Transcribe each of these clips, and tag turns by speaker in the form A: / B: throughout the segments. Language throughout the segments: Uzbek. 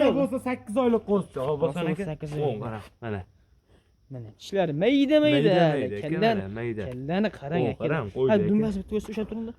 A: Rosa
B: oylik.
A: Bo'lsa 8 oylik qo'zicha, Obbosan
B: Rosa
A: aka.
B: bo'lsa 8 oylik.
A: O, qarang, mana.
B: Mana tishlari mayda mayda.
A: Mayda, aka,
B: Kallani
A: mana, mayda.
B: Kallani qarang
A: O,
B: akalar.
A: qarang, qo'ydi
B: Ha,
A: aka.
B: dumbasi bitta o'zi ushlab turingda.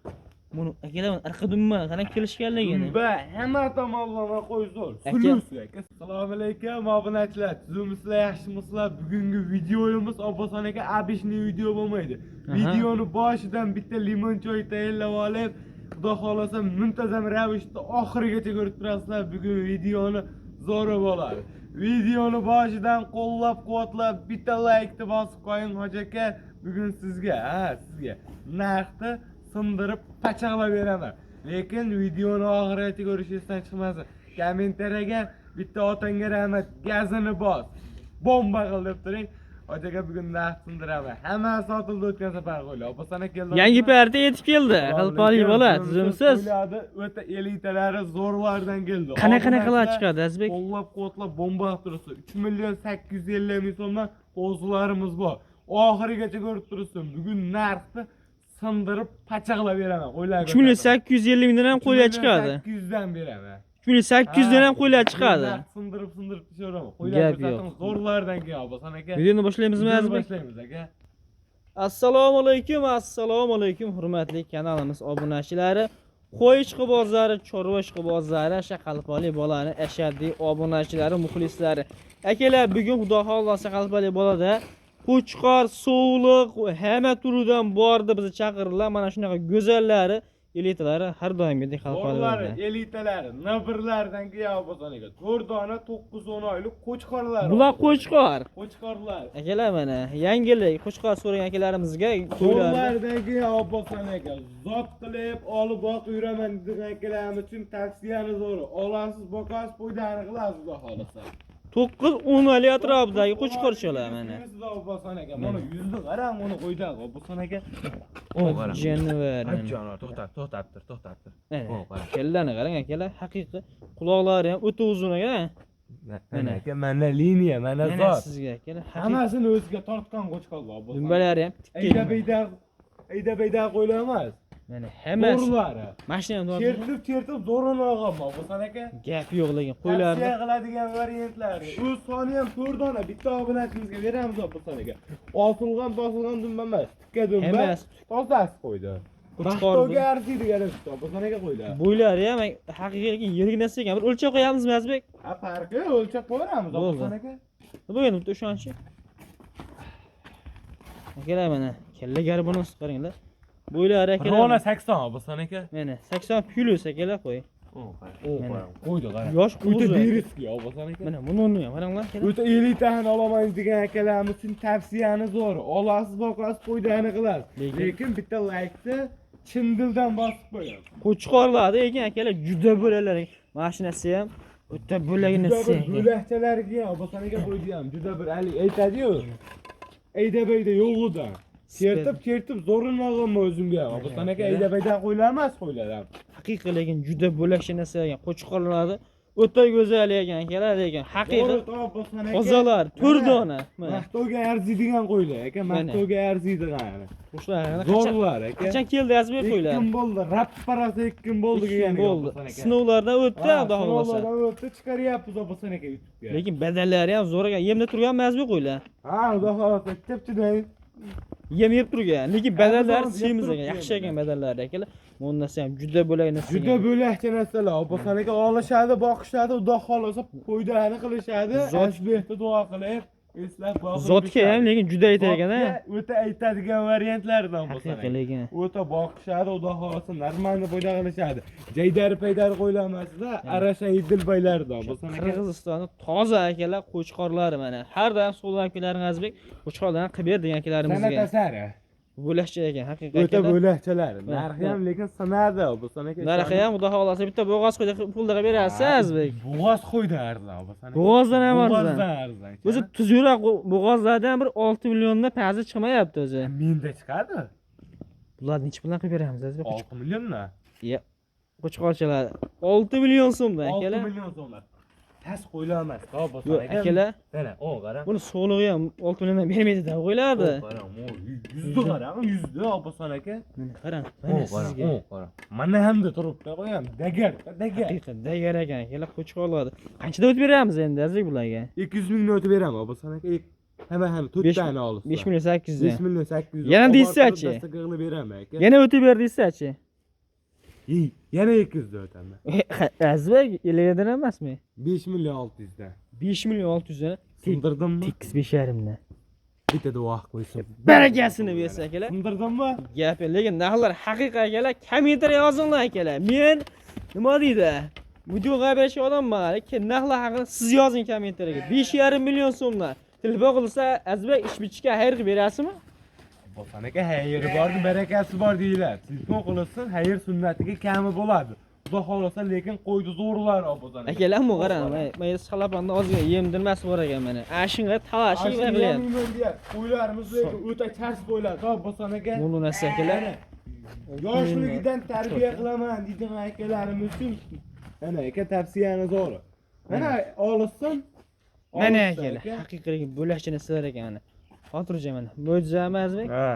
B: Buni akalar, mana arqa dumba qarang kelishganligini.
A: Dumba hamma tomonlama qo'y zo'r.
B: Aka.
A: Sulusi aka. Assalomu alaykum obunachilar. Tuzukmisizlar, yaxshimisizlar? Bugungi videomiz, Obbosan aka, обычный video bo'lmaydi.
B: Aha.
A: Videoni boshidan bitta limon choy tayyorlab olib, Xudo xolasa muntazam ravishda oxirigacha ko'rib turasizlar. Bugun videoni zo'ri bo'ladi. Videoni boshidan qo'llab-quvvatlab bitta laykni bosib qo'ying, hoji aka. Bugun sizga, ha, sizga narxni sindirib pachaqlab beraman. Lekin videoni oxirigacha ko'rish esdan chiqmasin. Kommentariyaga bitta otangga rahmat, gazini bos. Bomba qil deb turing. Hoji aka, bugun narx sindiraman. Hammasi sotildi o'tgan safar qo'ylar. Opasana keldi.
B: Yangi partiya yetib keldi. Qalpoli bola, tuzumsiz.
A: Qo'ylardi o'ta elitalari, zo'rlardan keldi.
B: Qanaqa qanaqalar
A: Obunachilar
B: chiqadi, Azizbek?
A: Qo'llab-quvvatlab bomba qilib turibsiz. 3 million 850 ming so'mdan qo'zilarimiz bor. Oxirigacha ko'rib turibsiz. Bugun narxni sindirib pachaqlab beraman. Qo'ylar.
B: 3 million 850 mingdan ham qo'ylar chiqadi.
A: 800 dan beraman.
B: 3 million 800 dan ham qo'ylar chiqadi.
A: Narx sindirib sindirib tushiraman. Qo'ylar
B: Gap yo'q.
A: ko'rsatamiz, zo'rlardan keyin Obbosan aka.
B: Videoni boshlaymizmi,
A: Videoni
B: Azizbek?
A: boshlaymiz aka.
B: Assalomu alaykum, assalomu alaykum hurmatli kanalimiz obunachilari. Qo'y ishqibozlari, chorva ishqibozlari, Shaqalpoli bolani ashaddiy obunachilari, muxlislari. Akalar, bugun Xudo xolasa Qalpoli bolada qo'chqor, sovliq hamma turidan bor deb bizni chaqirdilar. Mana shunaqa go'zallari, elitalari har doimgidek Qalpoli
A: Zo'rlari,
B: bolada.
A: elitalari, nabirlardan keyin Obbosan aka. 4 dona 9-10 oylik qo'chqorlar.
B: Bular qo'chqor.
A: Qo'chqorlar.
B: Akalar, mana yangilik qo'chqor so'ragan akalarimizga qo'ylarni
A: Zo'rlardan keyin Obbosan aka, zot qilib olib boqib yuraman degan akalarimiz uchun tavsiyani zo'ri. Olasiz, boqasiz, foydani qilasiz xudo xolasa.
B: 9-10 oylik atrofidagi qo'chqorchalar mana.
A: Obbosan aka, mana yuzni qarang, uni qo'ydi Obbosan aka.
B: Jonivar. Mana.
A: Jonivor, to'xtab, to'xtab tur, to'xtab tur.
B: Mana.
A: O, qarang.
B: Kallani qarang akalar, haqiqiy quloqlari ham o'ta uzun ekan.
A: Mana aka, mana liniya, mana
B: Mana
A: zot.
B: sizga akalar, haqiqiy
A: Hammasini o'ziga tortgan qo'chqorlar Obbosan.
B: dumbalari ham tikka.
A: Ayda bayda, ayda bayda qo'ylar emas.
B: Mana hammasi.
A: Zo'rlari.
B: Mashina ham tortdi.
A: Chertib chertib zo'rini olganman Obbosan aka.
B: Gap yo'q lekin qo'ylarni
A: Tavsiya qiladigan variantlari. U soni ham 4 dona bitta obunachimizga beramiz Obbosan aka. Osilgan bosilgan dumba emas, tikka dumba.
B: Hammasi
A: Tozasi qo'ydi.
B: Qo'chqor.
A: Maqtovga arziydigan Obbosan aka qo'ydi.
B: Bo'ylari ham haqiqiy lekin yirik narsa ekan. Bir o'lchab qo'yamizmi, Azizbek?
A: Ha, farqi yo'q, o'lchab qo'yamiz
B: Bo'ldi.
A: Obbosan aka.
B: Nima bo'lgan bitta ishonchi? Akalar, mana kalla garbonus qaranglar. Bo'ylari akalar.
A: Rona 80 Obbosan aka.
B: Mana 80 plus akalar qo'y. Mana.
A: Qo'ydi qarang.
B: Yosh
A: O'ta
B: qo'zi.
A: deriski Obbosan aka.
B: Mana buni ham qaranglar akalar.
A: O'ta elitani olaman degan akalarimiz uchun tavsiyani zo'r. Olasiz, boqasiz, foydani qilasiz. Lekin bitta laykni chin dildan bosib qo'ying.
B: Qo'chqorlar lekin akalar juda bo'ladilar. Mashinasi ham o'ta bo'lagi
A: Juda
B: narsa
A: bir
B: ekan.
A: bo'lakchalarga ham Obbosan aka qo'ydi ham juda bir haligi aytadi-yu. Ayda bayda yo'g'idan. Chertib chertib zo'rini olganman o'zimga ham. Obbosan aka ayda bayda qo'ylar emas qo'ylar ham.
B: Haqiqiy lekin juda bo'lakcha narsa ekan. Qo'chqorlarni o'ta go'zal ekan akalar lekin haqiqiy
A: To'g'ri, Obbosan aka.
B: qo'zalar to'rt
A: Mana,
B: dona. Mana
A: Maqtovga arziydigan qo'ylar aka,
B: Mana.
A: maqtovga arziydigan.
B: qo'shlar qachon
A: Zo'rlar aka.
B: qachon keldi Azizbek
A: Ikki
B: qo'ylar?
A: kun bo'ldi, rapparasi 2 kun bo'ldi
B: Ikki kun
A: kelganiga
B: bo'ldi.
A: Obbosan aka.
B: Sinovlardan o'tdi
A: Ha,
B: Xudo xohlasa.
A: sinovlardan o'tdi, chiqaryapmiz Obbosan aka YouTube'ga.
B: Lekin badallari ham zo'r ekan. Yemda turganmi Azizbek qo'ylar?
A: Ha, xudo xohlasa, tepchidan.
B: Yem yeb turgan, lekin badallari
A: yeb
B: semiz ekan,
A: turibdi
B: yaxshi
A: endi.
B: ekan badallari akalar. Bundasi ham juda bo'lak narsa.
A: Juda bo'lakcha narsalar Obbosan aka olishadi, boqishadi, xudo xohlasa foydani qilishadi. Azbekni duo qilib, eslab boqib.
B: Zotga ham lekin juda aytar ekan, ha.
A: Zotga o'ta aytadigan variantlardan Obbosan
B: Haqiqiy
A: aka.
B: lekin.
A: O'ta boqishadi, xudo xohlasa normalni foyda qilishadi. Jaydari paydari qo'ylamasida, arasha idilbaylardan Obbosan aka.
B: Qirg'izistonni toza akalar qo'chqorlari mana. Har doim so'ldan akalaring Azizbek qo'chqorlarni qilib ber degan akalarimizga.
A: San'at asari.
B: Bo'lakcha ekan, haqiqiy
A: O'ta
B: akalar.
A: bo'lakchalar.
B: Ha,
A: Narxi
B: ha.
A: ham lekin sinadi Obbosan aka.
B: Narxi ham xudo xohlasa bitta bo'g'oz qo'yda pulda qilib berasiz Azizbek.
A: Bo'g'oz qo'ydi arzon Obbosan aka.
B: Bo'g'ozdan ham arzon.
A: Bo'g'ozdan arzon.
B: O'zi tuzukroq bo'g'ozlardan bir 6 milliondan pasti chiqmayapti o'zi.
A: Menda chiqadi.
B: Bularni nechi puldan qilib beramiz Azizbek?
A: 6 milliondan.
B: Ya, qo'chqorchalar 6 million so'mdan
A: 6
B: akalar.
A: million so'mdan. Past qo'ylar emas, Abbosxon
B: Yo'q,
A: aka.
B: Akalar,
A: Mana, o qarang.
B: buni so'lig'i ham 6 milliondan bermaydi deb qo'ylardi.
A: O qarang, o yuzni qarang, yuzni Abbosxon aka.
B: Mana qarang,
A: O
B: mana
A: qarang,
B: sizga.
A: o qarang. Mana hamda turibdi, qo'yam, dagar, dagar.
B: Haqiqat dagar ekan, akalar qo'chqorlardi. Qanchada o'tib beramiz endi Azizbek bularga?
A: 200 mingni o'tib beraman Abbosxon aka. Hamma ham 4 tani olibsan.
B: 5 million 800
A: 5 million 800.
B: Yana deysiz-chi?
A: Dastaga beraman aka.
B: Yana o'tib ber deysiz-chi?
A: Yana 200 da o'taman.
B: Azizbek 50 dan emasmi?
A: 5 million 600 dan.
B: 5 million 600 dan.
A: Sindirdimmi?
B: Tekis 5,5 dan.
A: Bitta duo qo'ysin.
B: Barakasini bersa akalar.
A: Sindirdimmi?
B: Gap yo'q, lekin narxlar haqiqiy akalar, kommentariy yozinglar akalar. Men nima deydi? Videoga berishga odamman, lekin narxlar haqida siz yozing kommentariyaga. 5,5 million so'mdan. Telefon qilsa, Azizbek ish bichishga xayr qilib berasizmi?
A: Abbosxon aka, xayri bor, barakasi bor deyiladi. Telefon qilsin, xayr sunnatiga kami bo'ladi. Xudo xohlasa, lekin qo'ydi zo'rlar Abbosxon aka.
B: Akalar, bu qarang, mana xalapanda ozgina yemdirmasi bor ekan mana. Ashunga talashi nima qilyapti?
A: Qo'ylarimiz lekin o'ta chars qo'ylar, Abbosxon aka.
B: Buni narsa akalar.
A: Yoshligidan tarbiya qilaman degan akalarimiz uchun mana aka tavsiyani zo'ri. Mana olsin.
B: Mana akalar, haqiqiy bo'lakcha narsalar ekan mana. Xotirjam mana. Mo'jiza emasmi?
A: Ha.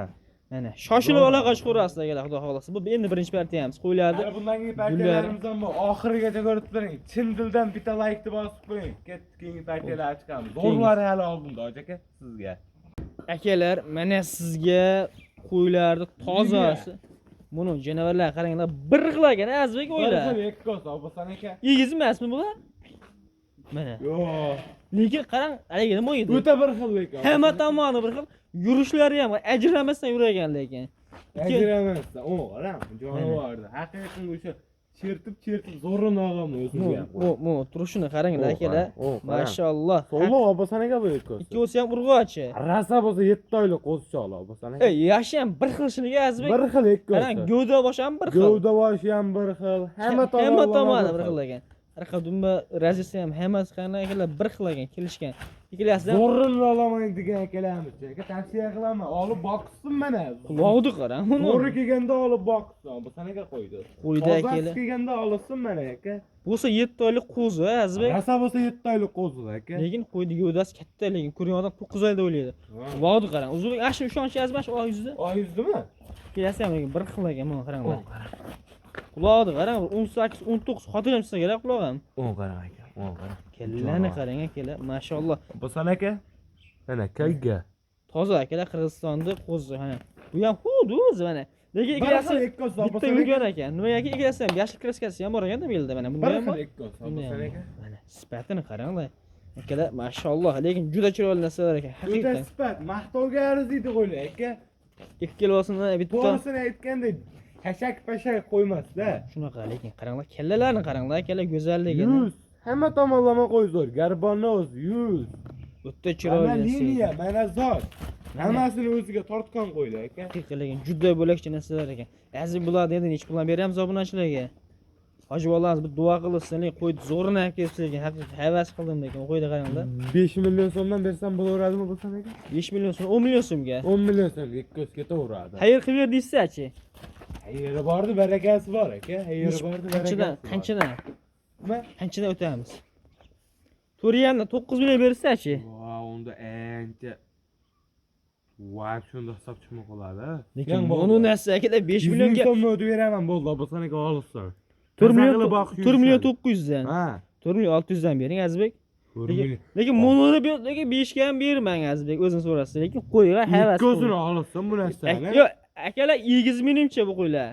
B: Mana shoshilib aloqa chiqaverasiz akalar, xudo xohlasa. Bu endi birinchi partiyamiz qo'yiladi.
A: Hali bundan keyingi partiyalarimiz ham bor. Oxirigacha ko'rib turing. Chin dildan bitta laykni bosib qo'ying. Ketdik, keyingi partiyalar chiqamiz. Zo'rlari hali oldinda, hoji aka, sizga.
B: Akalar, mana sizga qo'ylarni tozasi. Buni janavorlar qaranglar, bir xil ekan, Azizbek
A: O'yla.
B: o'ylar.
A: Ikkosi Abbosxon aka.
B: Egiz emasmi bular? Mana.
A: Yo'q.
B: Lekin qarang, haligi nima edi?
A: O'ta bir xil lekin.
B: Hamma tomoni bir xil, yurishlari ham ajramasdan yuragan lekin.
A: Ajramasdan. O, qarang, jonivorni. Haqiqiy o'sha chertib zo'rini og'amni o'zimizga ham.
B: Bu turishini qaranglar akalar.
A: O, qarang.
B: Mashalloh.
A: So'g'liq Abbosxon aka bu ikkosi.
B: Ikkovsi ham urg'ochi.
A: Rasa bo'lsa 7 oylik qo'zichoqlar Abbosxon aka.
B: Ey, yoshi ham bir xil shuniga Azizbek.
A: Bir xil ikkosi.
B: Qarang, gavda boshi ham bir xil.
A: Gavda boshi ham bir xil, hamma tomoni
B: hamma tomoni bir xil ekan. Arqa dumba razisi ham hammasi qanday akalar bir xil ekan, kelishgan. Ikkalasi ham
A: Zo'rini olaman degan akalarimiz aka tavsiya qilaman. Olib boqsin mana.
B: qulog'ni qarang buni.
A: Zo'ri kelganda olib boqsin. Abbosxon aka qo'ydi.
B: Qo'ydi
A: Tozasi
B: akalar.
A: kelganda olsin mana aka.
B: Bo'lsa 7 oylik qo'zi Azizbek.
A: Rasa bo'lsa 7 oylik qo'zi aka.
B: Lekin qo'yni gavdasi katta, lekin ko'rgan odam 9 oyda o'ylaydi. Qulog'ni qarang. Uzunlik ana shu ishonchi Azizbek shu oq yuzda.
A: Oy yuzdimi?
B: Ikkalasi ham lekin bir xil ekan, mana qaranglar. Qulog'ni qarang, 18, 19 xotirjam chiqsa kerak quloq ham.
A: O'n qarang aka, o'n qarang.
B: Kallani qarang akalar, mashalloh.
A: Abbosxon aka. Mana kayga.
B: Toza akalar Qirg'izistonda qo'zi mana. Bu ham xuddi o'zi mana. Lekin
A: Bir
B: ikkalasi
A: xil ikkosi
B: bitta
A: Abbosxon aka.
B: yurgan ekan. Nimagaki ikkalasi ham yashil kraskasi ham bor ekanda bu yerda mana. Bunda
A: Bir
B: ham
A: xil
B: bor.
A: ikkosi
B: Bunda ham
A: Abbosxon
B: bor.
A: aka.
B: Mana sifatini qaranglar. Akalar, mashalloh, lekin juda chiroyli narsalar ekan.
A: O'ta
B: Haqiqatan.
A: sifat, maqtovga arziydi qo'ylar aka.
B: Ikkalasini bitta
A: To'g'risini aytganda kashak pashak qo'ymasda.
B: shunaqa, lekin qaranglar, kallalarni qaranglar, akalar go'zalligini.
A: Yuz. Hamma tomonlama qo'y zo'r. Garbonni o'zi yuz.
B: O'ta chiroyli
A: Mana
B: narsa
A: liniya,
B: ekan.
A: mana zot. Hammasini o'ziga tortgan qo'ylar aka.
B: Haqiqiy lekin juda bo'lakcha narsalar ekan. Aziz bularni endi necha puldan beramiz obunachilarga? Hoji bolamiz bir duo qilsin, lekin qo'yni zo'rini olib kelibsiz lekin haqiqiy havas qildim lekin qo'yni qaranglar.
A: 5 million so'mdan bersam bo'laveradimi bo'lsa aka?
B: 5 million so'm, 10 million so'mga.
A: 10 million so'mga ikkosi ketaveradi.
B: Xayr qilib ber deysiz-chi.
A: Xayri bordi, barakasi bor aka. Xayri bordi,
B: Qanchadan,
A: barakasi.
B: qanchadan?
A: Nima?
B: Qanchadan o'tamiz? 4,5dan 9 million bersa-chi?
A: Va, unda ancha Va, shunda hisob chiqmay qoladi.
B: Lekin buni narsa akalar 5 millionga
A: so'mni o'tib beraman bo'ldi, Abbosxon aka olsin.
B: 4 million
A: qilib boqish
B: 4 million
A: yurishadi.
B: 900 dan.
A: Ha.
B: 4 million 600 dan bering Azizbek.
A: 4
B: Lekin,
A: million.
B: lekin mononi ber, lekin 5 ga ham bermang Azizbek, o'zing so'rasiz. Lekin qo'yga havas.
A: Ikkovsini olsin bu narsani.
B: Yo'q, akalar egiz menimcha bu qo'ylar.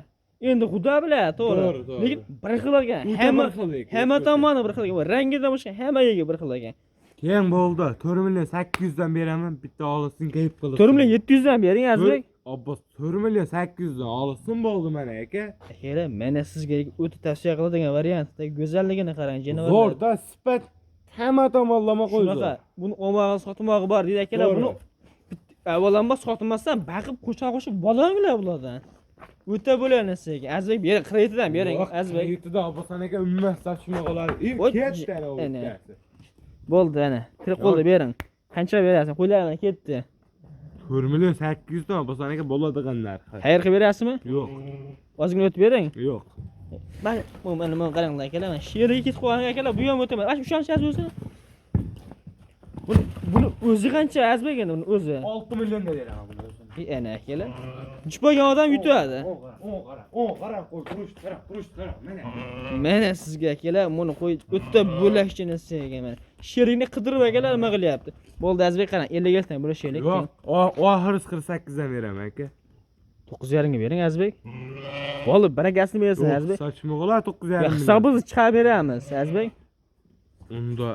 B: Endi xudo biladi, to'g'ri.
A: To'g'ri, to'g'ri.
B: Lekin bir xil ekan.
A: O'ta
B: Hamma
A: bir xil lekin,
B: hamma
A: o'ta.
B: tomoni bir xil ekan. Rangidan boshqa hamma yerga bir xil ekan.
A: Keyin bo'ldi. 4 million 800 dan beraman, bitta olsin, kayf qilsin.
B: 4 million 700 dan bering Azizbek.
A: Abbos 4 million 800 dan olsin bo'ldi mana aka.
B: Akalar, mana sizga o'ta tavsiya qiladigan variantda go'zalligini qarang, jonivorlar.
A: Zo'rda sifat hamma tomonlama qo'ydi.
B: Shunaqa, buni olmog'i sotmog'i bor deydi akalar.
A: To'g'ri.
B: Buni avvalambor sotmasdan baqib qo'sha qo'shib bolanglar bulardan. O'ta bo'ladi narsa ekan. Azizbek bering, 47 dan bering Azizbek.
A: 47 dan Abbos aka umuman hisob tushmay qoladi.
B: Voy,
A: Ketdi ana u
B: ana.
A: bittasi.
B: Bo'ldi ana. Tirik qo'lda bering. Qancha berasiz? Qo'ylar mana ketdi.
A: 4 million 800 dan Abbos aka bo'ladigan narxi.
B: Xayr qilib berasizmi?
A: Yo'q,
B: Ozgina o'tib bering.
A: yo'q.
B: Mana bu mana mana qaranglar akalar, mana sherigi ketib qolgan akalar, bu ham o'taman. Mana shu ham o'zi. Buni o'zi qancha Azizbek endi buni o'zi?
A: 6 millionga beraman buni o'zini.
B: Ana akalar. Jupagan odam yutadi.
A: O qara, o qara, qo'y qurush, qara, qurush, qara, mana.
B: Mana sizga akalar, buni qo'y o'ta bo'lakcha narsa ekan mana. Sherigini qidirib akalar nima qilyapti? Bo'ldi Azizbek qarang, 50 ga bo'lishaylik.
A: Yo'q, oxirisi 48 dan beraman aka.
B: 9.5 ga bering Azizbek. Bo'ldi, barakasini bersin Azizbek.
A: Sochma qolar 9.5 million.
B: Hisobimizni chiqarib beramiz Azizbek.
A: Unda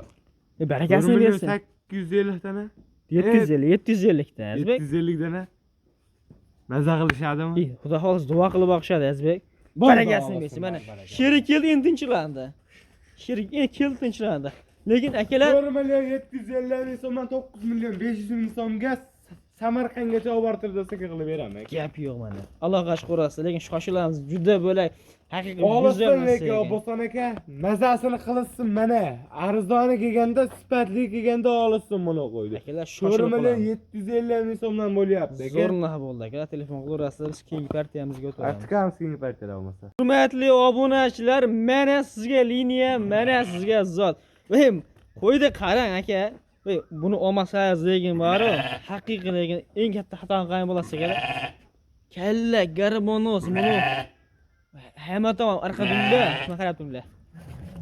B: Barakasini bersin.
A: 850 dana.
B: 750, 750 dan Azizbek.
A: 750 dana. Maza qilishadimi?
B: Xudo xohlasa duo qilib boqishadi Azizbek. Barakasini bersin. Mana sherik keldi, endi tinchlandi. Sherik endi keldi, tinchlandi. Lekin akalar
A: 4 million 750 ming so'mdan 9 million 500 ming so'mga Samarqandgacha olib bortirib desa qilib beraman.
B: Gap yo'q mana. Allohga shukur olsin, lekin shoshilamiz juda bo'lak. Haqiqiy go'zal
A: Olsin
B: narsa
A: lekin
B: ekan.
A: Obboson aka, mazasini qilsin mana. Arzoni kelganda, sifatli kelganda olsin buni qo'ydi.
B: Akalar
A: 4
B: shoshilib
A: million
B: qolamiz.
A: 750 ming so'mdan bo'lyapti aka.
B: Zo'r narx bo'ldi akalar, telefon qilaverasizlar, biz keyingi partiyamizga o'tamiz.
A: Chiqamiz keyingi partiyada bo'lmasa.
B: Hurmatli obunachilar, mana sizga liniya, mana sizga zot. Voy, qo'ydi qarang aka. Voy, buni olmasangiz lekin bor-ku, haqiqiy lekin eng katta xato qilgan bo'lasiz akalar. Kalla garbonos buni hamma tomon orqa dumba, mana qarab turinglar.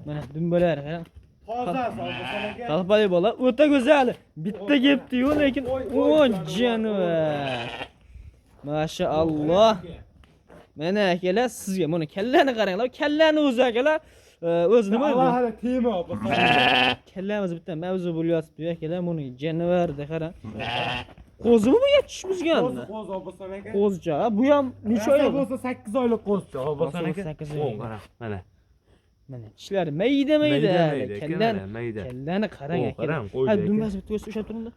B: Mana dumbalar qarang.
A: Tozasi Obboson aka.
B: Qalpali bola o'ta go'zal. Bitta kelibdi-yu, lekin o jonivor. Mashaalloh. Mana akalar sizga buni kallani qaranglar. Kallani o'zi akalar, o'zi nima bu?
A: Alohida tema Obboson aka.
B: Kallamiz bitta mavzu bo'lyapti akalar, buni jonivorda qarang. Qo'zimi bu ya tushmizganmi?
A: Qo'zi, qo'zi Obboson aka.
B: Qo'zicha, bu ham necha
A: Rosa
B: oylik?
A: bo'lsa 8 oylik qo'zicha Obboson aka.
B: Rosa 8 oylik.
A: O qara, mana.
B: Mana tishlari mayda mayda. Kallan
A: mayda.
B: Kallani qarang
A: O,
B: akalar.
A: qarang, qo'ydi
B: Ha,
A: aka.
B: dumbasi bitta o'zi ushlab turinglar.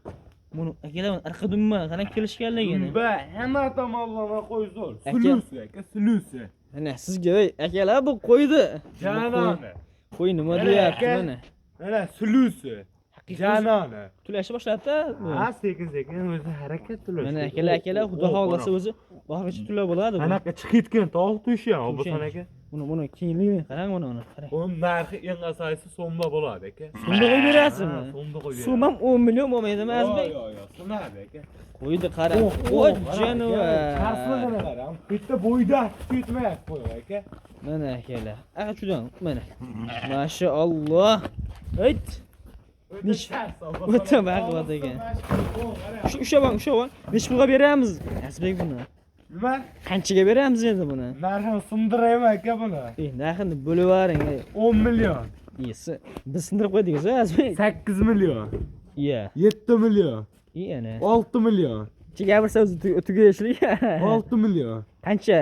B: Buni akalar mana arqa dumba qarang kelishganligini.
A: Dumba hamma tomonlama qo'y zo'r.
B: Aka.
A: Sulusi aka, sulusi.
B: Mana sizga ey akalar bu qo'ydi.
A: Janoni.
B: Qo'y nima
A: Mana
B: deyapti
A: aka.
B: mana.
A: Mana sulusi.
B: Haqiqiy
A: Janoni.
B: tulashni boshlabdi. bu.
A: Ha, sekin sekin o'zi harakat tulash.
B: Mana akalar, akalar xudo xohlasa o'zi bog'gacha tulab bo'ladi bu.
A: Anaqa chiqib ketgan tovuq tushi ham Obboson aka.
B: Buni keyinligini qarang buni qarang.
A: Buni narxi eng asosiysi so'mda bo'ladi aka.
B: So'mda qo'yib berasizmi?
A: Ha, so'mda qo'yib
B: So'm ham 10 million bo'lmaydimi Azizbek?
A: Yo'q, yo'q, so'madi aka.
B: Qo'ydi qarang. O jonivor.
A: Charslig'ini qarang. Bitta bo'yda ketmayapti qo'y aka.
B: Mana akalar. Aka chudan mana. Mashaalloh. Ayt. O'ta baquvvat ekan. Shu ushavang, ushavang. Necha pulga beramiz? Azizbek buni.
A: Nima?
B: Qanchaga beramiz endi buni?
A: Narxini sindiraymi aka buni?
B: Narxini bo'lib yuboring.
A: 10 million,
B: Iyisi. Biz sindirib qo'ydik, Azizbek.
A: 8 million,
B: Iya.
A: 7 million,
B: Ana.
A: 6 million,
B: Gapirsa o'zi tugashlik.
A: 6 million,
B: Qancha?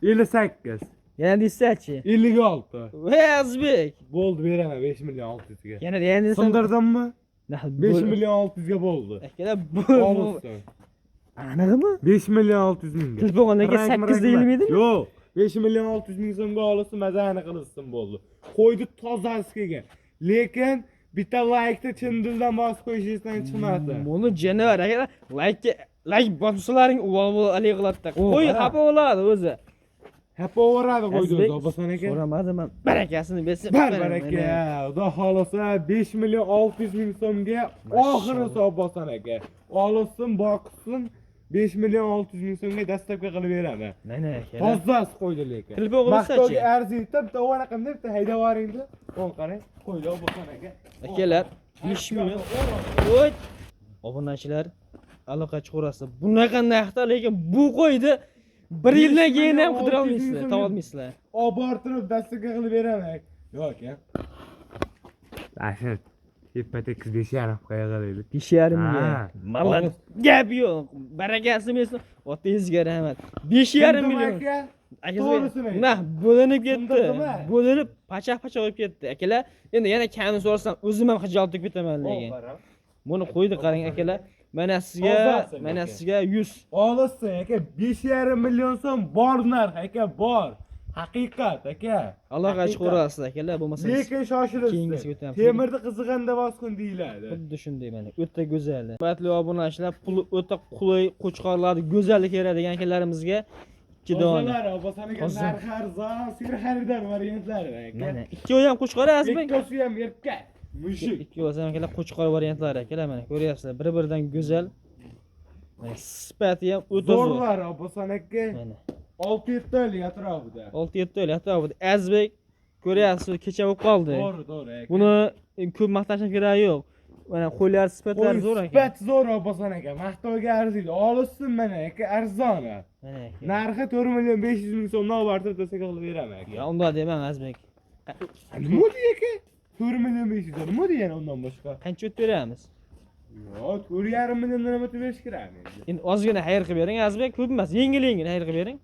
A: 58,
B: Yana deysiz-chi.
A: 56.
B: Voy Azizbek.
A: Bo'ldi, beraman 5 million 600 ga.
B: Yana yana desam.
A: Sindirdimmi? 5
B: 5
A: million 600 ga bo'ldi.
B: Akalar bu
A: Olsin.
B: Anig'imi?
A: 5 million 600 mingga.
B: Telefon aka
A: Rang
B: 8
A: mirang
B: deyilmaydimi?
A: Yo'q. 5 million 600 ming so'mga olsin, mazani qilsin bo'ldi. Qo'ydi tozasi kelgan. Lekin bitta laykni chin dildan bosib qo'yishingizdan chiqmadi.
B: Buni jonivor akalar laykka layk bossalaring uvol alik qiladi. Qo'y xafa bo'ladi o'zi.
A: Xafa o'radi qo'ydi o'zi Obboson aka.
B: So'ramadim men. Barakasini bersin.
A: Bar baraka. Xudo xohlasa 5 million 600 ming so'mga oxirisi Obboson aka. Olsin, boqsin 5 million 600 ming so'mga dastlabki qilib beraman.
B: Mana akalar.
A: Tozasi qo'ydi lekin.
B: Telefon qilsa-chi?
A: Maqtovga arziydi, bitta anaqa bitta haydab yuboringda. O'n qarang, qo'ydi Obboson aka.
B: Akalar 5 million. Voy. Obunachilar aloqa chiqarasiz. Bunaqa narxda lekin bu qo'ydi bir yildan keyin ham qidira olmaysizlar, topa olmaysizlar.
A: Olib bortirib dastaga qilib beraman. Yo'q aka. Ashir, tepa tekis 5.5 qo'yadi.
B: 5.5 ga. Malad. Gap yo'q. Barakasi bersin. Otangizga rahmat. 5.5 million.
A: Aka,
B: Aka,
A: to'g'risini ayt.
B: nah, bo'linib ketdi.
A: Sindirdimi?
B: Bo'linib pachoq-pachoq bo'lib ketdi. Akalar, endi yana kamini so'rasam o'zim ham xijolat bo'lib ketaman lekin. Buni qo'ydi qarang akalar. Mana sizga,
A: Tozasi
B: mana
A: lekin.
B: sizga 100.
A: Olsin aka, 5.5 million so'm bor narx aka, bor. Haqiqat aka.
B: Allohga
A: Haqiqat.
B: chiqaverasiz akalar, bo'lmasa
A: Lekin shoshilibsiz.
B: Keyingisiga o'tamiz.
A: Temirni qizig'anda bosqin deyiladi.
B: Xuddi shunday mana o'ta go'zal. Hurmatli obunachilar, puli o'ta qulay qo'chqorlarni go'zallik beradigan akalarimizga 2 dona.
A: Tozalar, Abbosxon aka,
B: Toza.
A: narxi arzon, ser xaridor variantlari aka.
B: Mana ikkovi ham qo'chqor, Azizbek.
A: Ikkosi ham erkak. Mushuk.
B: Ikkovi ham akalar qo'chqor variantlari akalar, mana ko'ryapsizlar, bir-biridan go'zal. Mana sifati ham o'ta zo'r.
A: Zo'rlar, Abbosxon aka.
B: Mana
A: 6-7 oylik atrofida.
B: 6-7 oylik atrofida. Azizbek, ko'ryapsiz, kecha bo'lib qoldi.
A: To'g'ri, to'g'ri aka.
B: Buni ko'p maqtashga keragi yo'q. Mana qo'ylar sifatlari
A: Qo'y
B: zo'r aka.
A: Sifat zo'r, Abbosxon aka. Maqtovga arziydi. Olishsin mana aka, arzon.
B: Mana aka.
A: Narxi 4 million 500 ming so'mdan obortirib desak qilib beraman aka.
B: Ya unday demang, Azizbek.
A: Nima deydi aka? 4 million 500 nima deydi undan boshqa?
B: Qancha o'tib beramiz?
A: Yo'q, 4,5 milliondan ham o'tib berish kerak endi.
B: Endi ozgina xayr qilib bering, Azizbek, ko'p emas, yengil-yengil xayr qilib bering.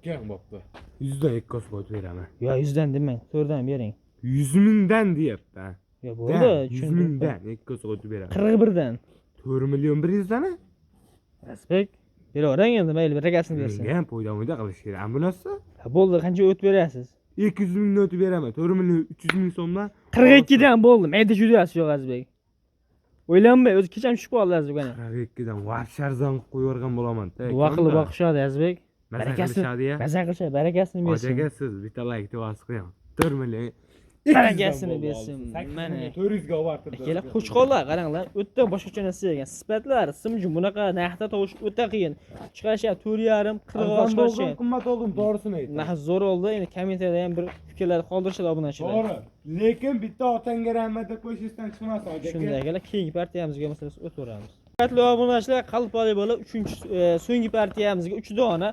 A: Keng bo'pti. 100 dan ikkosi qo'yib beraman.
B: Yo, 100 dan demang, 4 dan bering.
A: 100 mingdan deyapti.
B: Yo, bo'ldi,
A: 100 mingdan ikkosi qo'yib beraman.
B: 41 dan.
A: 4 million 100 dan?
B: Azizbek, beravering endi, mayli, barakasini bersin.
A: Menga ham foyda moyda qilish kerak. Bunasi
B: Ha, bo'ldi, qancha o'tib berasiz?
A: 200 mingdan o'tib beraman. 4 million 300 ming so'mdan.
B: 42 dan bo'ldi. Mayda judasi yo'q, Azizbek. O'ylanmay, o'zi kecham tushib qoldi, Azizbek ana.
A: 42 dan vahshiy arzon qilib qo'yib bo'laman.
B: Duo qilib boqishadi, Azizbek.
A: Maza
B: Barakasini,
A: qilishadi ya.
B: maza qilishadi, barakasini bersin.
A: Aka, siz bitta like bosib qo'ying. 4 million
B: Barakasini bersin. Mana.
A: 400 ga obortirib.
B: Akalar, qo'chqorlar qaranglar, o'ta boshqacha narsa ekan. Sifatlari simjum, bunaqa narxda tovush o'ta qiyin. Chiqarish ham 4,5, 40
A: Arzon
B: chiqarish.
A: bo'ldim, qimmat oldim, to'g'risini aytaman.
B: Narxi zo'r oldi. Endi kommentariyada ham bir fikrlar qoldirishadi obunachilar.
A: To'g'ri. Lekin bitta otangga rahmat deb qo'yish esdan chiqmasin, aka.
B: Shunday akalar, keyingi partiyamizga masalan o'taveramiz. Hurmatli obunachilar, qalpoli bola 3-chi so'nggi partiyamizga 3 dona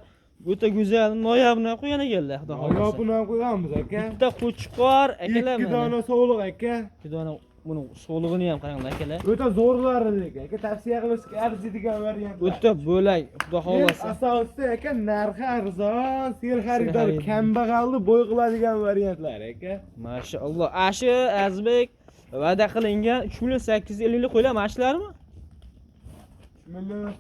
B: o'ta go'zal noyobni qo'ygan ekanlar, xudo
A: Noyob
B: xohlasa.
A: buni ham qo'yamiz aka.
B: Bitta qo'chqor akalar
A: Ikki
B: mana.
A: dona sovliq aka.
B: Ikki dona, buni so'lig'ini ham qaranglar akalar.
A: O'ta zo'rlari lekin aka, tavsiya qilishga arziydigan variantlar.
B: O'ta bo'lak, xudo xohlasa.
A: Asosisi aka, narxi arzon, ser xaridor
B: xaridor.
A: kambag'alni bo'y qiladigan variantlar aka.
B: Mashalloh. Ashi Azizbek va'da qilingan 3 million 850 lik qo'ylar mana shularmi?
A: 3 million.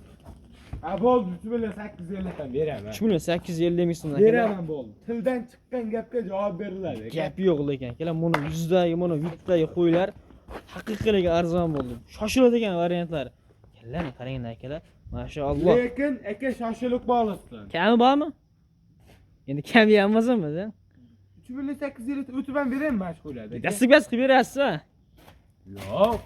A: Ha bo'ldi, 3 million 850 dan beraman.
B: 3 million 850 ming so'mdan akalar.
A: Beraman bo'ldi. Tildan chiqqan gapga javob beriladi aka.
B: Gap yo'q lekin akalar, buni yuzdagi, buni yuttagi qo'ylar haqiqiyligi arzon bo'ldi. Shoshiladigan variantlar. Akalar, qaranglar akalar. Mashalloh.
A: Lekin aka shoshilib qolsin.
B: Kami bormi? Endi kami ham emasmi?
A: 3 million 850 o'tib ham beraymi mana shu qo'ylarni? aka?
B: Dastlabkasi qilib berasiz-a?
A: Yo'q.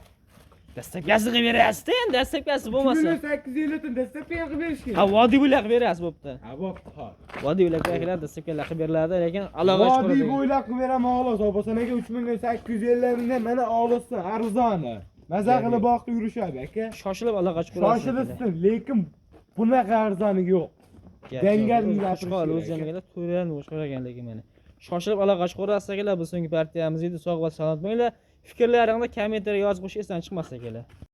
B: Dastlabkasi qilib berasiz-da, endi dastlabkasi
A: 3
B: bo'lmasa.
A: million 850 dan dastlabki ham qilib berish kerak.
B: Ha, vodiy bo'ylab qilib berasiz bo'pti.
A: Ha bo'pti, hop.
B: Vodiy bo'ylab akalar dastlabki qilib beriladi, lekin aloqa
A: Vodiy
B: chiqaradi.
A: bo'ylab qilib beraman xolos. Obosana aka 3 million 850 mingdan mana olsin, arzoni. Maza qilib boqib yurishadi aka.
B: Shoshilib aloqa chiqarasiz.
A: Shoshilsin, lekin bunaqa arzoni yo'q. Dangalni gapirish
B: Qo'chqor
A: kerak
B: o'zi ham
A: aka.
B: akalar to'rayam qo'chqor ekan lekin mana. Shoshilib aloqa chiqarasiz akalar, bu so'nggi partiyamiz edi. Sog' va salomat bo'linglar. Fikrlaringni kommentariyga yozib qo'yish esdan chiqmasin akalar.